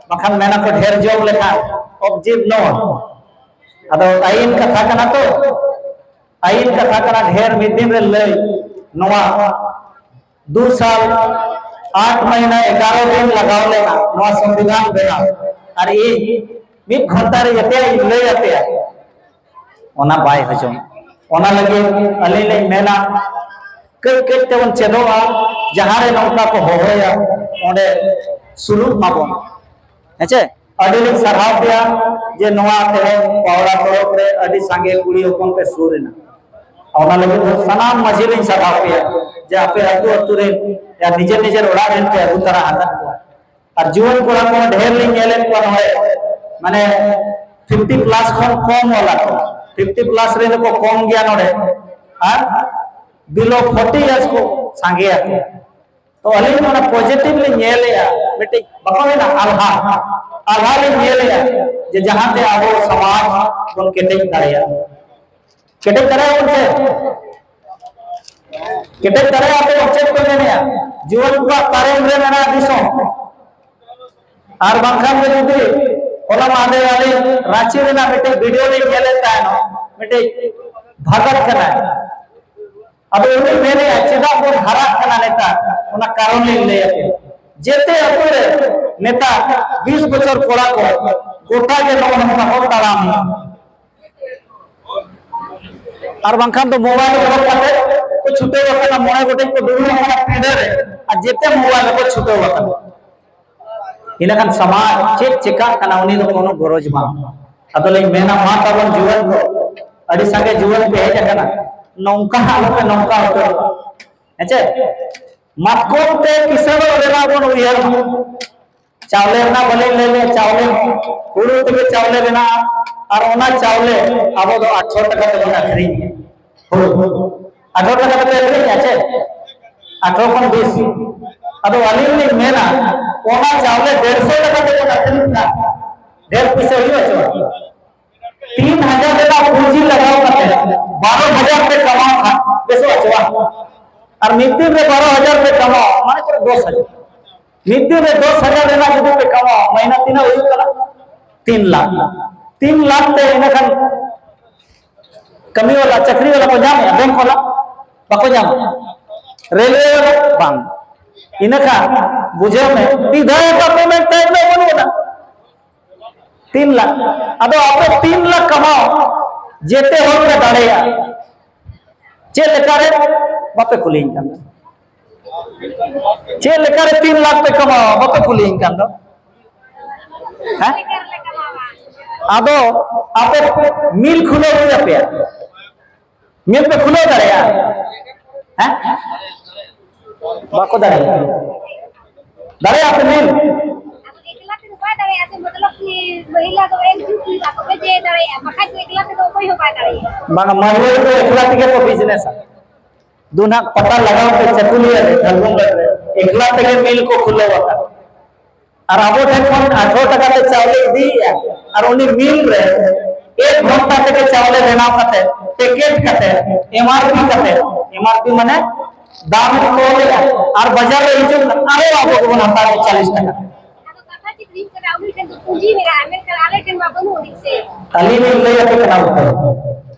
ᱵᱟᱠᱷᱟᱱ ᱢᱮᱱᱟ ᱠᱚ ᱰᱷᱮᱨ ᱡᱚᱢ ᱞᱮᱠᱷᱟᱱ ᱚᱵᱡᱤᱵ ᱱᱚᱣᱟ᱾ ᱟᱫᱚ ᱟᱹᱭᱤᱱ ᱠᱟᱛᱷᱟ ᱠᱟᱱᱟ ᱛᱚ, ᱟᱹᱭᱤᱱ ᱠᱟᱛᱷᱟ ᱠᱟᱱᱟ, ᱰᱷᱮᱨ ᱢᱤᱫ ᱫᱤᱱ ᱨᱮ ᱞᱟᱹᱭ, ᱱᱚᱣᱟ ᱫᱩ ᱥᱟᱞ ᱟᱴ ᱢᱟᱹᱦᱱᱟᱹ ᱮᱜᱟᱨᱚ ᱫᱤᱱ ᱞᱟᱜᱟᱣ ᱞᱮᱱᱟ ᱱᱚᱣᱟ ᱥᱚᱝᱵᱤᱫᱷᱟᱱ ᱵᱮᱱᱟᱣ, ᱟᱨ ᱤᱧ ᱢᱤᱫ ᱜᱷᱚᱱᱴᱟ ᱨᱮ ᱡᱮᱛᱮᱭᱟᱜ ᱤᱧ ᱞᱟᱹᱭ ᱟᱯᱮᱭᱟ, ᱚᱱᱟ ᱵᱟᱭ ᱦᱚᱡᱚᱢ᱾ ᱚᱱᱟ ᱞᱟᱹᱜᱤᱫ ᱟᱹᱞᱤᱧ ᱞᱤᱧ ᱢᱮᱱᱟ, ᱠᱟᱹᱡ ᱠᱟᱹᱡ ᱛᱮᱵᱚᱱ ᱪᱮᱫᱚᱜᱼᱟ, ᱡᱟᱦᱟᱸ ᱨᱮ ᱱᱚᱝᱠᱟ ᱠᱚ ᱦᱚᱦᱚᱭᱟ ᱚᱸᱰᱮ ᱥᱩᱨᱩᱜ ᱢᱟᱵᱚᱱ᱾ ᱦᱮᱸ ᱪᱮ? ᱟᱹᱰᱤ ᱞᱤᱧ ᱥᱟᱨᱦᱟᱣ ᱯᱮᱭᱟ ᱡᱮ ᱱᱚᱣᱟ ᱛᱮᱦᱮᱧ ᱯᱟᱣᱲᱟ ᱯᱚᱨᱚᱵᱽ ᱨᱮ ᱟᱹᱰᱤ ᱥᱟᱸᱜᱮ ᱠᱩᱲᱤ ᱦᱚᱯᱚᱱ ᱯᱮ ᱥᱩᱨ ᱮᱱᱟ᱾ ᱚᱱᱟ ᱞᱟᱹᱜᱤᱫ ᱫᱚ ᱥᱟᱱᱟᱢ ᱢᱟᱹᱡᱷᱤ ᱞᱤᱧ ᱥᱟᱨᱦᱟᱣ ᱯᱮᱭᱟ ᱡᱮ ᱟᱯᱮ ᱟᱹᱛᱩ ᱟᱹᱛᱩ ᱨᱮᱱ ᱭᱟ ᱱᱤᱡᱮᱨ ᱱᱤᱡᱮᱨ ᱚᱲᱟᱜ ᱨᱮᱱ ᱯᱮ ᱟᱹᱜᱩ ᱛᱟᱨᱟ ᱟᱠᱟᱫ ᱠᱚᱣᱟ᱾ ᱟᱨ ᱡᱩᱣᱟᱹᱱ ᱠᱚᱲᱟ ᱠᱚ ᱰᱷᱮᱨ ᱞᱤᱧ ᱧᱮᱞᱮᱫ ᱠᱚᱣᱟ ᱱᱚᱰᱮ, ᱢᱟᱱᱮ ᱯᱷᱤᱯᱴᱤ ᱯᱞᱟᱥ ᱠᱷᱚᱱ ᱠᱚᱢ ᱣᱟᱞᱟ ᱠᱚ, ᱯᱷᱤᱯᱴᱤ ᱯᱞᱟᱥ ᱨᱮᱱ ᱠᱚ ᱠᱚᱢ ᱜᱮᱭᱟ ᱱᱚᱰᱮ, ᱟᱨ ᱵᱤᱞᱳ ᱯᱷᱳᱨᱴᱤ ᱤᱭᱟᱨᱥ ᱠᱚ ᱥᱟᱸᱜᱮᱭᱟ ᱠᱚ᱾ ᱛᱚ ᱟᱹᱞᱤᱧ ᱚᱱᱟ ᱯᱚᱡᱮᱴᱤᱵᱷ ᱞᱤᱧ ᱧᱮᱞᱮᱜᱼᱟ, ᱢᱤᱫᱴᱤᱡ ᱵᱟᱠᱚ ᱢᱮᱱᱟ ᱟᱞᱦᱟ, ᱟᱞᱦᱟ ᱞᱤᱧ ᱧᱮᱞᱮᱜᱼᱟ ᱡᱮ ᱡᱟᱦᱟᱸᱛᱮ ᱟᱵᱚ ᱥᱚᱢᱟᱡᱽ ᱵᱚᱱ ᱠᱮᱴᱮᱡ ᱫᱟᱲᱮᱭᱟᱜᱼᱟ᱾ ᱠᱮᱴᱮᱡ ᱫᱟᱲᱮᱭᱟᱜᱼᱟ ᱵᱚᱱ ᱥᱮ? ᱠᱮᱴᱮᱡ ᱫᱟᱲᱮᱭᱟᱜᱼᱟ ᱵᱚᱱ, ᱪᱮᱫ ᱠᱚ ᱢᱮᱱᱮᱜᱼᱟ? ᱡᱩᱣᱟᱹᱱ ᱠᱚᱣᱟᱜ ᱛᱟᱨᱮᱱ ᱨᱮ ᱢᱮᱱᱟᱜᱼᱟ ᱫᱤᱥᱚᱢ᱾ ᱟᱨ ᱵᱟᱝᱠᱷᱟᱱ ᱫᱚ ᱡᱩᱫᱤ ᱦᱚᱞᱟ ᱢᱟᱦᱫᱮᱨ ᱟᱹᱞᱤᱧ ᱨᱟᱸᱪᱤ ᱨᱮᱱᱟᱜ ᱢᱤᱫᱴᱮᱡ ᱵᱷᱤᱰᱤᱭᱳ ᱞᱤᱧ ᱧᱮᱞᱮᱫ ᱛᱟᱦᱮᱱᱟ, ᱢᱤᱫᱴᱮᱡ ᱵᱷᱟᱜᱚᱛ ᱠᱟᱱᱟᱭ, ᱟᱫᱚ ᱩᱱᱤ ᱢᱮᱱᱮᱜᱼᱟ, ᱪᱮᱫᱟᱜ ᱵᱚᱱ ᱦᱟᱨᱟᱜ ᱠᱟᱱᱟ ᱱᱮᱛᱟᱨ? ᱚᱱᱟ ᱠᱟᱨᱚᱱ ᱞᱤᱧ ᱞᱟᱹᱭ ᱟᱯᱮᱭᱟ᱾ ᱡᱮᱛᱮ ᱟᱹᱛᱩ ᱨᱮ ᱱᱮᱛᱟᱨ ᱵᱤᱥ ᱵᱚᱪᱷᱚᱨ ᱠᱚᱲᱟ ᱠᱚ ᱜᱚᱴᱟ ᱜᱮ ᱱᱚᱜᱼᱚ ᱱᱚᱝᱠᱟ ᱠᱚ ᱛᱟᱲᱟᱢ ᱮᱫᱟ᱾ ᱟᱨ ᱵᱟᱝᱠᱷᱟᱱ ᱫᱚ ᱢᱳᱵᱟᱭᱤᱞ ᱚᱰᱚᱠ ᱠᱟᱛᱮ ᱠᱚ ᱪᱷᱩᱴᱟᱹᱣ ᱟᱠᱟᱱᱟ, ᱢᱚᱬᱮ ᱜᱚᱴᱮᱡ ᱠᱚ ᱫᱩᱲᱩᱵ ᱟᱠᱟᱱᱟ ᱯᱤᱸᱰᱟᱹ ᱨᱮ, ᱟᱨ ᱡᱮᱛᱮ ᱢᱳᱵᱟᱭᱤᱞ ᱨᱮᱠᱚ ᱪᱷᱩᱴᱟᱹᱣ ᱟᱠᱟᱱᱟ᱾ ᱤᱱᱟᱹᱠᱷᱟᱱ ᱥᱚᱢᱟᱡᱽ ᱪᱮᱫ ᱪᱮᱠᱟᱜ ᱠᱟᱱᱟ, ᱩᱱᱤ ᱫᱚ ᱠᱳᱱᱳ ᱜᱚᱨᱚᱡᱽ ᱵᱟᱝ᱾ ᱟᱫᱚᱞᱤᱧ ᱢᱮᱱᱟ, ᱢᱟ ᱛᱟᱵᱚᱱ ᱡᱩᱣᱟᱹᱱ ᱠᱚ, ᱟᱹᱰᱤ ᱥᱟᱸᱜᱮ ᱡᱩᱣᱟᱹᱱ ᱯᱮ ᱦᱮᱡ ᱟᱠᱟᱱᱟ, ᱱᱚᱝᱠᱟ ᱟᱞᱚᱯᱮ ᱱᱚᱝᱠᱟ ᱦᱚᱪᱚ᱾ ᱦᱮᱸ ᱪᱮ? ᱢᱟᱛᱠᱚᱢ ᱛᱮ ᱠᱤᱥᱟᱹᱬᱚᱜ ᱨᱮᱱᱟᱜ ᱵᱚᱱ ᱩᱭᱦᱟᱹᱨ ᱢᱟ᱾ ᱪᱟᱣᱞᱮ ᱨᱮᱱᱟᱜ ᱵᱟᱹᱞᱤᱧ ᱞᱟᱹᱭ ᱞᱮᱫ, ᱪᱟᱣᱞᱮ ᱦᱚᱸ ᱦᱩᱲᱩ ᱛᱮᱜᱮ ᱪᱟᱣᱞᱮ ᱵᱮᱱᱟᱜᱼᱟ, ᱟᱨ ᱚᱱᱟ ᱪᱟᱣᱞᱮ ᱟᱵᱚ ᱫᱚ ᱟᱴᱷᱨᱚ ᱴᱟᱠᱟ ᱛᱮᱵᱚᱱ ᱟᱹᱠᱷᱨᱤᱧ᱾ ᱦᱩᱲᱩ ᱟᱴᱷᱨᱚ ᱴᱟᱠᱟ ᱛᱮᱯᱮ ᱟᱹᱠᱷᱨᱤᱧᱟ ᱪᱮ? ᱟᱴᱷᱨᱚ ᱠᱷᱚᱱ ᱵᱤᱥ᱾ ᱟᱫᱚ ᱟᱹᱞᱤᱧ ᱞᱤᱧ ᱢᱮᱱᱟ, ᱚᱱᱟ ᱪᱟᱣᱞᱮ ᱰᱮᱲᱥᱚ ᱴᱟᱠᱟ ᱛᱮᱵᱚᱱ ᱟᱹᱠᱷᱨᱤᱧ ᱠᱷᱟᱱ ᱰᱷᱮᱨ ᱯᱩᱭᱥᱟᱹ ᱦᱩᱭᱩᱜᱼᱟ ᱪᱮ ᱵᱟᱝ? ᱛᱤᱱ ᱦᱟᱡᱟᱨ ᱴᱟᱠᱟ ᱯᱩᱸᱡᱤ ᱞᱟᱜᱟᱣ ᱠᱟᱛᱮ ᱵᱟᱨᱚ ᱦᱟᱡᱟᱨ ᱯᱮ ᱠᱟᱢᱟᱣ ᱠᱷᱟᱱ ᱵᱮᱥᱚᱜᱼᱟ ᱪᱮ ᱵᱟᱝ? ᱟᱨ ᱢᱤᱫ ᱫᱤᱱ ᱨᱮ ᱵᱟᱨᱚ ᱦᱟᱡᱟᱨ ᱯᱮ ᱠᱟᱢᱟᱣᱟ, ᱢᱟᱱᱮ ᱠᱚᱨᱮ ᱫᱚᱥ ᱦᱟᱡᱟᱨ᱾ ᱢᱤᱫ ᱫᱤᱱ ᱨᱮ ᱫᱚᱥ ᱦᱟᱡᱟᱨ ᱨᱮᱱᱟᱜ ᱡᱩᱫᱤ ᱯᱮ ᱠᱟᱢᱟᱣᱟ, ᱢᱟᱹᱦᱱᱟᱹ ᱛᱤᱱᱟᱹᱜ ᱦᱩᱭᱩᱜ ᱠᱟᱱᱟ? ᱛᱤᱱ ᱞᱟᱠᱷ᱾ ᱛᱤᱱ ᱞᱟᱠᱷ ᱛᱮ ᱤᱱᱟᱹ ᱠᱷᱟᱱ ᱠᱟᱹᱢᱤ ᱣᱟᱞᱟ, ᱪᱟᱹᱠᱨᱤ ᱣᱟᱞᱟ ᱠᱚ ᱧᱟᱢᱮᱜᱼᱟ, ᱵᱮᱝᱠ ᱣᱟᱞᱟ? ᱵᱟᱠᱚ ᱧᱟᱢᱟ᱾ ᱨᱮᱞᱣᱮ ᱣᱟᱞᱟ? ᱵᱟᱝ᱾ ᱤᱱᱟᱹ ᱠᱷᱟᱱ ᱵᱩᱡᱷᱟᱹᱣ ᱢᱮ, ᱢᱤᱫ ᱫᱷᱟᱣ ᱚᱠᱟ ᱯᱮᱢᱮᱱᱴ ᱴᱟᱭᱤᱢ ᱨᱮ ᱵᱟᱹᱱᱩᱜ ᱟᱱᱟ᱾ ᱛᱤᱱ ᱞᱟᱠᱷ᱾ ᱟᱫᱚ ᱟᱯᱮ ᱛᱤᱱ ᱞᱟᱠᱷ ᱠᱟᱢᱟᱣ ᱡᱮᱛᱮ ᱦᱚᱲ ᱯᱮ ᱫᱟᱲᱮᱭᱟᱜᱼᱟ᱾ ᱪᱮᱫ ᱞᱮᱠᱟᱨᱮ? ᱵᱟᱯᱮ ᱠᱩᱞᱤᱧ ᱠᱟᱱᱟ᱾ ᱪᱮᱫ ᱞᱮᱠᱟᱨᱮ ᱛᱤᱱ ᱞᱟᱠᱷ ᱯᱮ ᱠᱟᱢᱟᱣᱟ? ᱵᱟᱯᱮ ᱠᱩᱞᱤᱧ ᱠᱟᱱ ᱫᱚ᱾ ᱦᱮᱸ? ᱟᱫᱚ ᱟᱯᱮ ᱢᱤᱞ ᱠᱷᱩᱞᱟᱹᱣ ᱦᱩᱭ ᱟᱯᱮᱭᱟ᱾ ᱢᱤᱞ ᱯᱮ ᱠᱷᱩᱞᱟᱹᱣ ᱫᱟᱲᱮᱭᱟᱜᱼᱟ? ᱦᱮᱸ? ᱵᱟᱠᱚ ᱫᱟᱲᱮᱭᱟᱜᱼᱟ᱾ ᱫᱟᱲᱮᱭᱟᱜᱼᱟ ᱯᱮ ᱢᱤᱞ? ᱟᱫᱚ ᱮᱠᱞᱟ ᱛᱮᱫᱚ ᱵᱟᱭ ᱫᱟᱲᱮᱭᱟᱜᱼᱟ ᱥᱮ, ᱢᱚᱛᱞᱚᱵ ᱠᱤ ᱢᱚᱦᱤᱞᱟ ᱫᱚ ᱮᱠᱡᱩᱴ ᱦᱩᱭᱩᱜᱼᱟ, ᱛᱚᱵᱮ ᱡᱮ ᱫᱟᱲᱮᱭᱟᱜᱼᱟ, ᱵᱟᱠᱷᱟᱡ ᱫᱚ ᱮᱠᱞᱟ ᱛᱮᱫᱚ ᱚᱠᱚᱭ ᱦᱚᱸ ᱵᱟᱭ ᱫᱟᱲᱮᱭᱟᱜᱼᱟ᱾ ᱵᱟᱝᱟ, ᱢᱟᱹᱦᱤᱞᱟ ᱫᱚ ᱮᱠᱞᱟ ᱛᱮᱜᱮ ᱠᱚ ᱵᱤᱡᱽᱱᱮᱥᱟ᱾ ᱫᱩ ᱱᱟᱜ ᱯᱟᱛᱟ ᱞᱟᱜᱟᱣ ᱯᱮ ᱪᱟᱹᱠᱩᱞᱤᱭᱟᱹ ᱨᱮ, ᱫᱷᱟᱞᱜᱩᱢ ᱜᱟᱲ ᱨᱮ, ᱮᱠᱞᱟ ᱛᱮᱜᱮ ᱢᱤᱞ ᱠᱚ ᱠᱷᱩᱞᱟᱹᱣ ᱟᱠᱟᱫ᱾ ᱟᱨ ᱟᱵᱚ ᱴᱷᱮᱱ ᱠᱷᱚᱱ ᱟᱴᱷᱨᱚ ᱴᱟᱠᱟ ᱛᱮ ᱪᱟᱣᱞᱮ ᱤᱫᱤᱭᱮᱜᱼᱟ, ᱟᱨ ᱩᱱᱤ ᱢᱤᱞ ᱨᱮ ᱮᱠ ᱜᱷᱚᱱᱴᱟ ᱛᱮᱜᱮ ᱪᱟᱣᱞᱮ ᱵᱮᱱᱟᱣ ᱠᱟᱛᱮ, ᱯᱮᱠᱮᱴ ᱠᱟᱛᱮ, ᱮᱢ ᱟᱨ ᱯᱤ ᱠᱟᱛᱮ, ᱮᱢ ᱟᱨ ᱯᱤ ᱢᱟᱱᱮ ᱫᱟᱢ ᱠᱚ ᱚᱞᱮᱜᱼᱟ, ᱟᱨ ᱵᱟᱡᱟᱨ ᱨᱮ ᱦᱤᱡᱩᱜ ᱠᱟᱱᱟ, ᱟᱨᱚ ᱟᱵᱚ ᱜᱮᱵᱚᱱ ᱦᱟᱛᱟᱣ ᱮᱫᱟ ᱪᱟᱞᱤᱥ ᱴᱟᱠᱟ᱾ ᱟᱫᱚ ᱠᱟᱛᱷᱟ ᱪᱮᱫ ᱦᱩᱭᱩᱜ ᱠᱟᱱᱟ, ᱩᱱᱤ ᱴᱷᱮᱱ ᱫᱚ ᱯᱩᱸᱡᱤ ᱢᱮᱱᱟᱜᱼᱟ, ᱢᱮᱱᱠᱷᱟᱱ ᱟᱞᱮ ᱴᱷᱮᱱ ᱢᱟ ᱵᱟᱹᱱᱩᱜ ᱟᱹᱱᱤᱡ ᱥᱮ᱾ ᱟᱹᱞᱤᱧ ᱞᱤᱧ ᱞᱟᱹᱭ ᱟᱯᱮ ᱠᱟᱱᱟ ᱩᱛᱟᱹᱨ᱾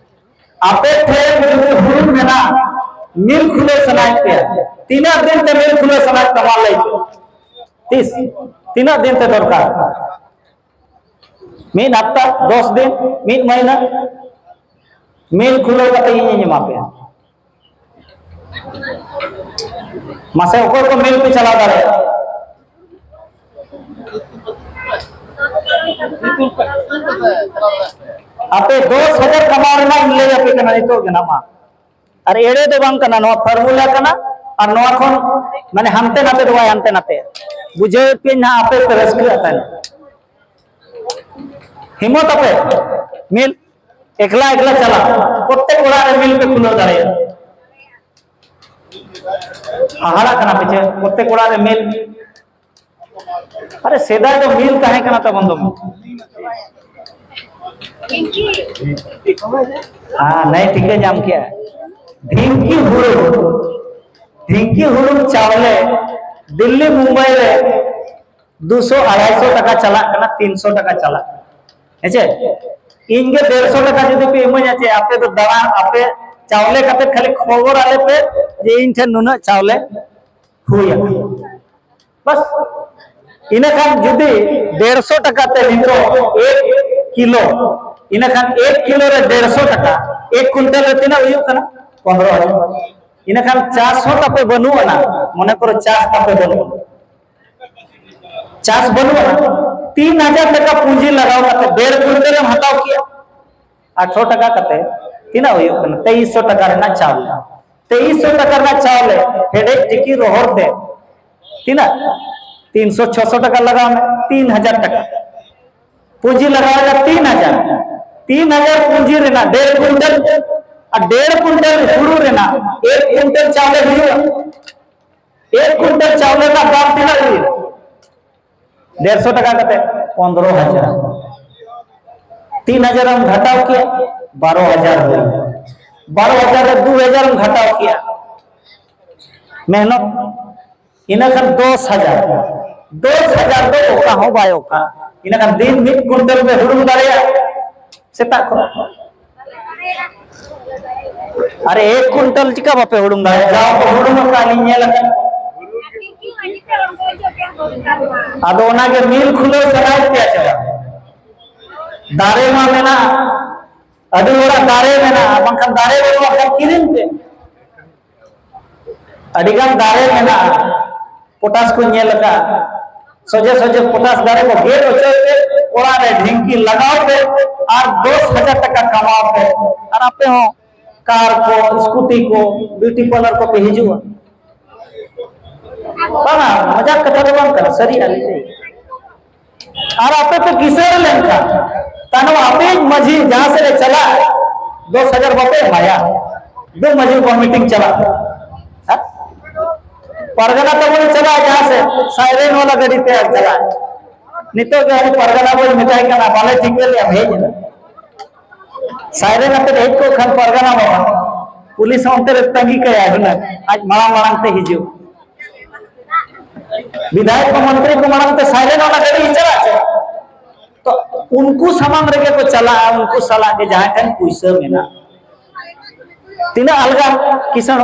ᱟᱯᱮ ᱴᱷᱮᱱ ᱡᱩᱫᱤ ᱦᱩᱲᱩ ᱢᱮᱱᱟᱜ, ᱢᱤᱞ ᱠᱷᱩᱞᱟᱹᱣ ᱥᱟᱱᱟᱭᱮᱫ ᱯᱮᱭᱟ, ᱛᱤᱱᱟᱹᱜ ᱫᱤᱱ ᱛᱮ ᱢᱤᱞ ᱠᱷᱩᱞᱟᱹᱣ ᱥᱟᱱᱟᱭᱮᱫ ᱛᱟᱢᱟ ᱞᱟᱹᱭ ᱯᱮ? ᱛᱤᱥ? ᱛᱤᱱᱟᱹᱜ ᱫᱤᱱ ᱛᱮ ᱫᱚᱨᱠᱟᱨ? ᱢᱤᱫ ᱦᱟᱯᱛᱟ, ᱫᱚᱥ ᱫᱤᱱ, ᱢᱤᱫ ᱢᱟᱹᱦᱱᱟᱹ? ᱢᱤᱞ ᱠᱷᱩᱞᱟᱹᱣ ᱠᱟᱛᱮ ᱤᱧᱤᱧ ᱮᱢᱟ ᱯᱮᱭᱟ᱾ ᱢᱟᱥᱮ ᱚᱠᱚᱭ ᱠᱚ ᱢᱤᱞ ᱯᱮ ᱪᱟᱞᱟᱣ ᱫᱟᱲᱮᱭᱟᱜᱼᱟ? ᱟᱯᱮ ᱫᱚᱥ ᱦᱟᱡᱟᱨ ᱠᱟᱢᱟᱣ ᱨᱮᱱᱟᱜ ᱤᱧ ᱞᱟᱹᱭ ᱟᱯᱮ ᱠᱟᱱᱟ ᱱᱤᱛᱚᱜ ᱜᱮ ᱱᱟᱜ ᱢᱟ᱾ ᱟᱨ ᱮᱲᱮ ᱫᱚ ᱵᱟᱝ ᱠᱟᱱᱟ, ᱱᱚᱣᱟ ᱯᱷᱚᱨᱢᱩᱞᱟ ᱠᱟᱱᱟ᱾ ᱟᱨ ᱱᱚᱣᱟ ᱠᱷᱚᱱ ᱢᱟᱱᱮ ᱦᱟᱱᱛᱮ ᱱᱟᱛᱮ ᱫᱚ ᱵᱟᱭ ᱦᱟᱱᱛᱮ ᱱᱟᱛᱮ᱾ ᱵᱩᱡᱷᱟᱹᱣ ᱯᱮ ᱱᱟᱦᱟᱜ, ᱟᱯᱮ ᱯᱮ ᱨᱟᱹᱥᱠᱟᱹᱜᱼᱟ ᱛᱟᱦᱞᱮ᱾ ᱦᱤᱢᱚᱛ ᱟᱯᱮ, ᱢᱤᱞ ᱮᱠᱞᱟ ᱮᱠᱞᱟ ᱪᱟᱞᱟᱜ, ᱯᱨᱚᱛᱮᱠ ᱚᱲᱟᱜ ᱨᱮ ᱢᱤᱞ ᱯᱮ ᱠᱷᱩᱞᱟᱹᱣ ᱫᱟᱲᱮᱭᱟᱜᱼᱟ᱾ ᱦᱟᱦᱟᱲᱟᱜ ᱠᱟᱱᱟ ᱯᱮ ᱪᱮ? ᱯᱨᱚᱛᱮᱠ ᱚᱲᱟᱜ ᱨᱮ ᱢᱤᱞ᱾ ᱟᱨᱮ, ᱥᱮᱫᱟᱭ ᱫᱚ ᱢᱤᱞ ᱛᱟᱦᱮᱸ ᱠᱟᱱᱟ ᱛᱟᱵᱚᱱ ᱫᱚ᱾ ᱦᱮᱸ, ᱱᱮᱭ ᱴᱷᱤᱠᱟᱹ ᱧᱟᱢ ᱠᱮᱜᱼᱟ᱾ ᱰᱷᱤᱝᱠᱤ ᱦᱩᱲᱩ, ᱰᱷᱤᱝᱠᱤ ᱦᱩᱲᱩ ᱪᱟᱣᱞᱮ ᱫᱤᱞᱞᱤ ᱢᱩᱢᱵᱟᱭ ᱨᱮ ᱫᱩᱥᱚ ᱟᱲᱟᱭᱥᱚ ᱴᱟᱠᱟ ᱪᱟᱞᱟᱜ ᱠᱟᱱᱟ, ᱛᱤᱱᱥᱚ ᱴᱟᱠᱟ ᱪᱟᱞᱟᱜ ᱠᱟᱱᱟ᱾ ᱦᱮᱸ ᱪᱮ? ᱤᱧ ᱜᱮ ᱰᱮᱲᱥᱚ ᱴᱟᱠᱟ ᱡᱩᱫᱤ ᱯᱮ ᱤᱢᱟᱹᱧᱟ ᱪᱮ, ᱟᱯᱮ ᱫᱚ ᱫᱟᱬᱟ, ᱟᱯᱮ ᱪᱟᱣᱞᱮ ᱠᱟᱛᱮ ᱠᱷᱟᱹᱞᱤ ᱠᱷᱚᱵᱚᱨ ᱟᱞᱮ ᱯᱮ ᱡᱮ ᱤᱧ ᱴᱷᱮᱱ ᱱᱩᱱᱟᱹᱜ ᱪᱟᱣᱞᱮ ᱦᱩᱭ ᱟᱠᱟᱱᱟ᱾ ᱵᱟᱥ, ᱤᱱᱟᱹ ᱠᱷᱟᱱ ᱡᱩᱫᱤ ᱰᱮᱲᱥᱚ ᱴᱟᱠᱟ ᱛᱮ ᱱᱤᱛᱚᱜ ᱮᱠ ᱠᱤᱞᱳ, ᱤᱱᱟᱹ ᱠᱷᱟᱱ ᱮᱠ ᱠᱤᱞᱳ ᱨᱮ ᱰᱮᱲᱥᱚ ᱴᱟᱠᱟ, ᱮᱠ ᱠᱩᱭᱱᱴᱟᱞ ᱨᱮ ᱛᱤᱱᱟᱹᱜ ᱦᱩᱭᱩᱜ ᱠᱟᱱᱟ? ᱯᱚᱱᱨᱚ ᱦᱟᱡᱟᱨ᱾ ᱤᱱᱟᱹ ᱠᱷᱟᱱ ᱪᱟᱥ ᱦᱚᱸ ᱛᱟᱯᱮ ᱵᱟᱹᱱᱩᱜ ᱟᱱᱟ, ᱢᱚᱱᱮ ᱠᱚᱨᱚ ᱪᱟᱥ ᱛᱟᱯᱮ ᱵᱟᱹᱱᱩᱜ ᱟᱱᱟ, ᱪᱟᱥ ᱵᱟᱹᱱᱩᱜ ᱟᱱᱟ, ᱛᱤᱱ ᱦᱟᱡᱟᱨ ᱴᱟᱠᱟ ᱯᱩᱸᱡᱤ ᱞᱟᱜᱟᱣ ᱠᱟᱛᱮ ᱰᱮᱲ ᱠᱩᱭᱱᱴᱟᱞ ᱮᱢ ᱦᱟᱛᱟᱣ ᱠᱮᱭᱟ, ᱟᱴᱷᱨᱚ ᱴᱟᱠᱟ ᱠᱟᱛᱮ ᱛᱤᱱᱟᱹᱜ ᱦᱩᱭᱩᱜ ᱠᱟᱱᱟ? ᱛᱮᱭᱤᱥ ᱥᱚ ᱴᱟᱠᱟ ᱨᱮᱱᱟᱜ ᱪᱟᱣᱞᱮ᱾ ᱛᱮᱭᱤᱥ ᱥᱚ ᱴᱟᱠᱟ ᱨᱮᱱᱟᱜ ᱪᱟᱣᱞᱮ ᱦᱮᱰᱮᱡ ᱛᱤᱠᱤ ᱨᱚᱦᱚᱲ ᱛᱮ ᱛᱤᱱᱟᱹᱜ? ᱛᱤᱱᱥᱚ ᱪᱷᱚᱥᱚ ᱴᱟᱠᱟ ᱞᱟᱜᱟᱣ ᱢᱮ, ᱛᱤᱱ ᱦᱟᱡᱟᱨ ᱴᱟᱠᱟ᱾ ᱯᱩᱸᱡᱤ ᱞᱟᱜᱟᱣ ᱮᱱᱟ ᱛᱤᱱ ᱦᱟᱡᱟᱨ᱾ ᱛᱤᱱ ᱦᱟᱡᱟᱨ ᱯᱩᱸᱡᱤ ᱨᱮᱱᱟᱜ ᱰᱮᱲ ᱠᱩᱭᱱᱴᱟᱞ, ᱟᱨ ᱰᱮᱲ ᱠᱩᱭᱱᱴᱟᱞ ᱦᱩᱲᱩ ᱨᱮᱱᱟᱜ ᱮᱠ ᱠᱩᱭᱱᱴᱟᱞ ᱪᱟᱣᱞᱮ ᱦᱩᱭᱩᱜᱼᱟ᱾ ᱮᱠ ᱠᱩᱭᱱᱴᱟᱞ ᱪᱟᱣᱞᱮ ᱨᱮᱱᱟᱜ ᱫᱟᱢ ᱛᱤᱱᱟᱹᱜ ᱦᱩᱭᱩᱜᱼᱟ? ᱰᱮᱲᱥᱚ ᱴᱟᱠᱟ ᱠᱟᱛᱮ, ᱯᱚᱱᱨᱚ ᱦᱟᱡᱟᱨ᱾ ᱛᱤᱱ ᱦᱟᱡᱟᱨ ᱮᱢ ᱜᱷᱟᱴᱟᱣ ᱠᱮᱫ, ᱵᱟᱨᱚ ᱦᱟᱡᱟᱨ ᱦᱩᱭ ᱮᱱᱟ᱾ ᱵᱟᱨᱚ ᱦᱟᱡᱟᱨ ᱨᱮ ᱫᱩ ᱦᱟᱡᱟᱨ ᱮᱢ ᱜᱷᱟᱴᱟᱣ ᱠᱮᱫ, ᱢᱮᱦᱱᱚᱛ, ᱤᱱᱟᱹ ᱠᱷᱟᱱ ᱫᱚᱥ ᱦᱟᱡᱟᱨ᱾ ᱫᱚᱥ ᱦᱟᱡᱟᱨ ᱫᱚ ᱚᱠᱟ ᱦᱚᱸ ᱵᱟᱭ ᱚᱠᱟ᱾ ᱤᱱᱟᱹ ᱠᱷᱟᱱ ᱫᱤᱱ ᱢᱤᱫ ᱠᱩᱭᱱᱴᱟᱞ ᱯᱮ ᱦᱩᱲᱩᱝ ᱫᱟᱲᱮᱭᱟᱜᱼᱟ ᱥᱮᱛᱟᱜ ᱠᱷᱚᱱ᱾ ᱟᱨᱮ, ᱮᱠ ᱠᱩᱭᱱᱴᱟᱞ ᱪᱤᱠᱟ ᱵᱟᱯᱮ ᱦᱩᱲᱩᱝ ᱫᱟᱲᱮᱭᱟᱜᱼᱟ? ᱡᱟᱦᱟᱸ ᱠᱚ ᱦᱩᱲᱩᱝ ᱟᱠᱟᱫ ᱞᱤᱧ ᱧᱮᱞ ᱟᱠᱟᱫ᱾ ᱟᱫᱚ ᱚᱱᱟᱜᱮ ᱢᱤᱞ ᱠᱷᱩᱞᱟᱹᱣ ᱥᱟᱱᱟᱭᱮᱫ ᱯᱮᱭᱟ ᱪᱮ ᱵᱟᱝ? ᱫᱟᱨᱮ ᱢᱟ ᱢᱮᱱᱟᱜᱼᱟ, ᱟᱹᱰᱤ ᱦᱚᱲᱟᱜ ᱫᱟᱨᱮ ᱢᱮᱱᱟᱜᱼᱟ, ᱵᱟᱝᱠᱷᱟᱱ ᱫᱟᱨᱮ ᱵᱟᱹᱱᱩᱜᱼᱟ ᱠᱷᱟᱱ ᱠᱤᱨᱤᱧ ᱯᱮ᱾ ᱟᱹᱰᱤ ᱜᱟᱱ ᱫᱟᱨᱮ ᱢᱮᱱᱟᱜᱼᱟ, ᱯᱚᱴᱟᱥ ᱠᱚ ᱧᱮᱞ ᱟᱠᱟᱫ, ᱥᱚᱡᱷᱮ ᱥᱚᱡᱷᱮ ᱯᱚᱴᱟᱥ ᱫᱟᱨᱮ ᱠᱚ ᱜᱮᱫ ᱦᱚᱪᱚᱭ ᱯᱮ, ᱚᱲᱟᱜ ᱨᱮ ᱰᱷᱤᱝᱠᱤ ᱞᱟᱜᱟᱣ ᱯᱮ, ᱟᱨ ᱫᱚᱥ ᱦᱟᱡᱟᱨ ᱴᱟᱠᱟ ᱠᱟᱢᱟᱣ ᱯᱮ, ᱟᱨ ᱟᱯᱮ ᱦᱚᱸ ᱠᱟᱨ ᱠᱚ, ᱥᱠᱩᱴᱤ ᱠᱚ, ᱵᱤᱭᱩᱴᱤ ᱯᱟᱨᱞᱟᱨ ᱠᱚᱯᱮ ᱦᱤᱡᱩᱜᱼᱟ᱾ ᱵᱟᱝᱟ, ᱢᱚᱡᱟᱠ ᱠᱟᱛᱷᱟ ᱫᱚ ᱵᱟᱝ ᱠᱟᱱᱟ, ᱥᱟᱹᱨᱤ ᱟᱹᱞᱤᱧ ᱞᱟᱹᱭ᱾ ᱟᱨ ᱟᱯᱮ ᱯᱮ ᱠᱤᱥᱟᱹᱬ ᱞᱮᱱᱠᱷᱟᱱ, ᱛᱟᱭᱱᱚᱢ ᱟᱯᱮᱭᱤᱡ ᱢᱟᱹᱡᱷᱤ ᱡᱟᱦᱟᱸ ᱥᱮᱫ ᱮ ᱪᱟᱞᱟᱜ, ᱫᱚᱥ ᱦᱟᱡᱟᱨ ᱵᱟᱯᱮ ᱮᱢᱟᱭᱟ? ᱫᱩ ᱢᱟᱹᱡᱷᱤ ᱠᱚ ᱢᱤᱴᱤᱝ ᱪᱟᱞᱟᱜ, ᱦᱮᱸ? ᱯᱟᱨᱜᱟᱱᱟ ᱛᱟᱵᱚᱱ ᱪᱟᱞᱟᱜᱼᱟ ᱡᱟᱦᱟᱸ ᱥᱮᱫ, ᱥᱟᱭᱨᱮᱱ ᱣᱟᱞᱟ ᱜᱟᱹᱰᱤ ᱛᱮ ᱟᱨ ᱪᱟᱞᱟᱜᱼᱟ᱾ ᱱᱤᱛᱚᱜ ᱜᱮ ᱟᱵᱚ ᱯᱟᱨᱜᱟᱱᱟ ᱵᱚᱱ ᱢᱮᱛᱟᱭ ᱠᱟᱱᱟ, ᱵᱟᱞᱮ ᱴᱷᱤᱠᱟᱹ ᱞᱮᱭᱟ, ᱦᱮᱡ ᱮᱱᱟ᱾ ᱥᱟᱭᱨᱮᱱ ᱟᱛᱮ ᱦᱮᱡ ᱠᱚᱜ ᱠᱷᱟᱱ ᱯᱟᱨᱜᱟᱱᱟ ᱵᱟᱵᱟ, ᱯᱩᱞᱤᱥ ᱦᱚᱸ ᱚᱱᱛᱮ ᱨᱮ ᱛᱟᱺᱜᱤ ᱠᱟᱭᱟ ᱦᱩᱱᱟᱹᱝ, ᱟᱡ ᱢᱟᱲᱟᱝ ᱢᱟᱲᱟᱝ ᱛᱮ ᱦᱤᱡᱩᱜ᱾ ᱵᱤᱫᱷᱟᱭᱚᱠ ᱠᱚ, ᱢᱚᱱᱛᱨᱤ ᱠᱚ ᱢᱟᱲᱟᱝ ᱛᱮ ᱥᱟᱭᱞᱮᱱᱴ ᱚᱱᱟ ᱜᱟᱹᱰᱤ ᱪᱟᱞᱟᱜ ᱪᱮ? ᱛᱚ ᱩᱱᱠᱩ ᱥᱟᱢᱟᱝ ᱨᱮᱜᱮ ᱠᱚ ᱪᱟᱞᱟᱜᱼᱟ, ᱩᱱᱠᱩ ᱥᱟᱞᱟᱜ ᱜᱮ ᱡᱟᱦᱟᱸᱭ ᱴᱷᱮᱱ ᱯᱩᱭᱥᱟᱹ ᱢᱮᱱᱟᱜᱼᱟ᱾ ᱛᱤᱱᱟᱹᱜ ᱟᱞᱜᱟ ᱠᱤᱥᱟᱹᱬ᱾